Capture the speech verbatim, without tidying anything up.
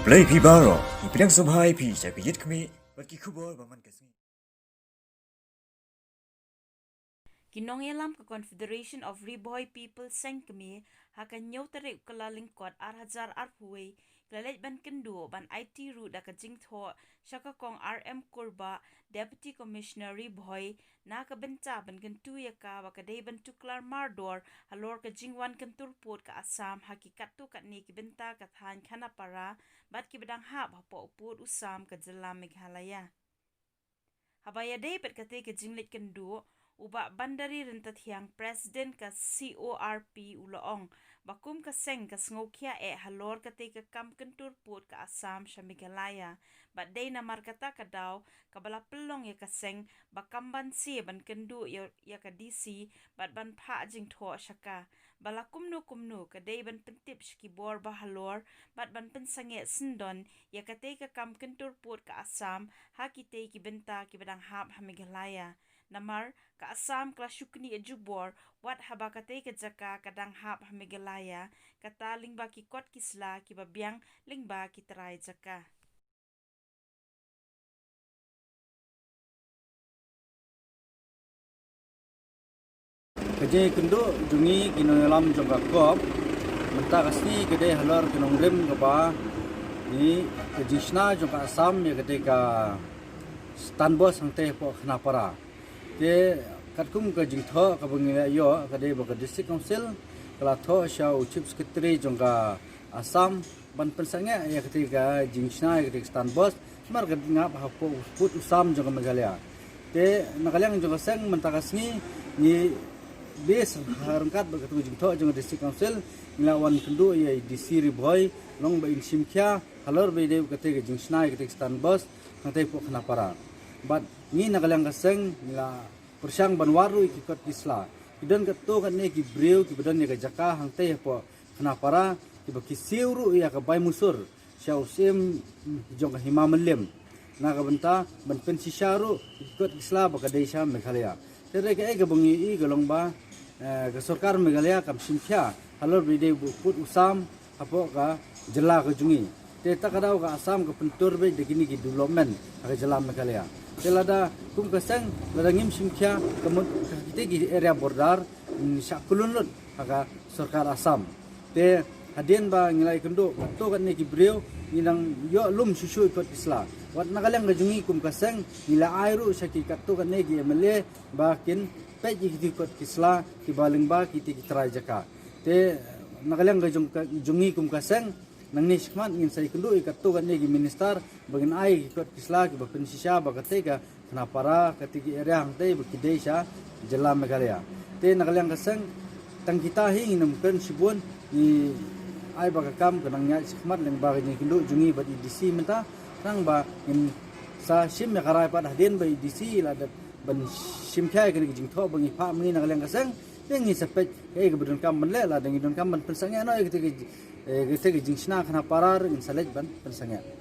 Khublei phi baroh, ngi pdiang sngewbha ïa phi sha ka Ïit Khmih bad ki khubor ba man ka sngi. Ki nongïalam ka Confederation of Ri Bhoi People Seng Kmie ha ka hynñiew tarik u Kyllalyngkot ar hajar arphew wei, ki la leit ban kynduh ban aiti ruh da ka jingthoh sha ka Kong R M Kurbah, Deputy Commissioner Ri Bhoi, na ka bynta ban kyntu ïa ka ba ka dei ban tuklar mardor halor ka jingwan kyntur pud ka Assam ha ki katto katne ki bynta ka thaiñ Khanapara bad kiba dang hap hapoh u pud u sam ka jylla Meghalaya. Haba ïadei bad katei ka jingleit kynduh, u Bah Bandari Ryntathiang, President ka C O R P, u la ong ba kum ka seng ka sngewkhia eh halor katei ka kam kyntur pud ka Assam sha Meghalaya, bad dei namar kata ka daw kaba la pynlong ïa ka seng ba kam banse ban kynduh ïa, ïa ka D C bad ban phah jingthoh sha ka, ba la kumno kumno ka dei ban pyntip sha ki bor ba halor bad ban pynsangeh syndon ïa katei ka kam kyntur pud ka Assam ha kitei ki bynta kiba dang hap ha Meghalaya. Namar ka Assam ka la shu knieh jubor wat haba katei ka jaka ka dang hap ha Meghalaya, kata lyngba ki kot ki sla kiba biang lyngba ki trai jaka. Ka jingkynduh jong ngi ki nongïalam jong ka COP mynta ka sngi ka dei halor ka nongrim kaba ngi, ka jingshna jong ka Assam ïa katei ka Stanbos hangtei hapoh Khanapara. Te katkum ka jingthoh kaba ngi la ïoh ka dei ba ka District Council ka la thoh sha u Chief Secretary jong ka Assam ban pynsangeh ïa katei ka jingshna ïa katei ka Stanbos namar ka dang hap hapoh u pud u sam jong ka Meghalaya. Te na ka liang jong ka seng mynta ka sngi ngi bit ryngkat bad katei ka jingthoh jong ka District Council ngi la wan kynduh ïa i D C Ri Bhoi long ba in shim khia halor ba ïadei bad katei ka jingshna ïa katei ka Stanbos hangtei hapoh Khanapara. Bad ngi na ka liang ka seng ngi la pyrshang ban wad ruh ïa ki kot ki sla. Ki don katto katne ki briew kiba don ïa ka jaka hangtei hapoh Khanapara kiba ki siew ruh ïa ka bai musur sha u Syiem, mm, jong ka Hima Mylliem na ka bynta ban pynshisha ruh ïa ki kot ki sla ba ka dei sha Meghalaya. Te hynrei kaei kaba ngi ïohi ka long ba, eh, ka sorkar Meghalaya kam shim khia halor ba ïadei bad u pud u sam hapoh ka jylla ka jong ngi. Te ta ka daw ka Assam ka pyntur beit da kine ki development ha ka jylla Meghalaya. Te lada kum ka seng lada ngim shim khia ka mut ka kitei ki area border, mm, shah khlun lut ha ka sorkar Assam. Te hadien ba ngi la ïakynduh katto katne ki briew ngi dang ïoh lum shuh shuh ïa ki kot ki sla. Wat na ka liang ka jong ngi kum ka seng ngi la ai ruh sha ki katto katne ki M L A ba kin peit ïa ki kot ki sla kiba lyngba kitei ki trai jaka. Te na ka liang ka jong ka, jong ngi kum ka seng, nangne shakhmat ngin sa ïakynduh ïa katto katne ki minister ba ngin ai ki kot ki sla kiba pynshisha ba katei ka Khanapara, katei ki area hangtei ba ki dei sha jylla Meghalaya. Te na ka liang ka seng tang kita hi ngin ym kren shibun, ngi ai ba ka kam ka nang ïaid shakhmat lyngba ka jingïakynduh jong ngi bad i D C mynta, khnang ba ngin sa shim ïa ka rai pat hadien ba i D C la dep ban shim khia ïa kane ka jingthoh ba ngi phah ma ngi na ka liang ka seng, te ngin sa peit kaei kaba donkam ban leh, lada ngi donkam ban pynsangeh noh ïa katei ka, eh, katei ka jingshna Khanapara ruh ngin sa leit ban pynsangeh.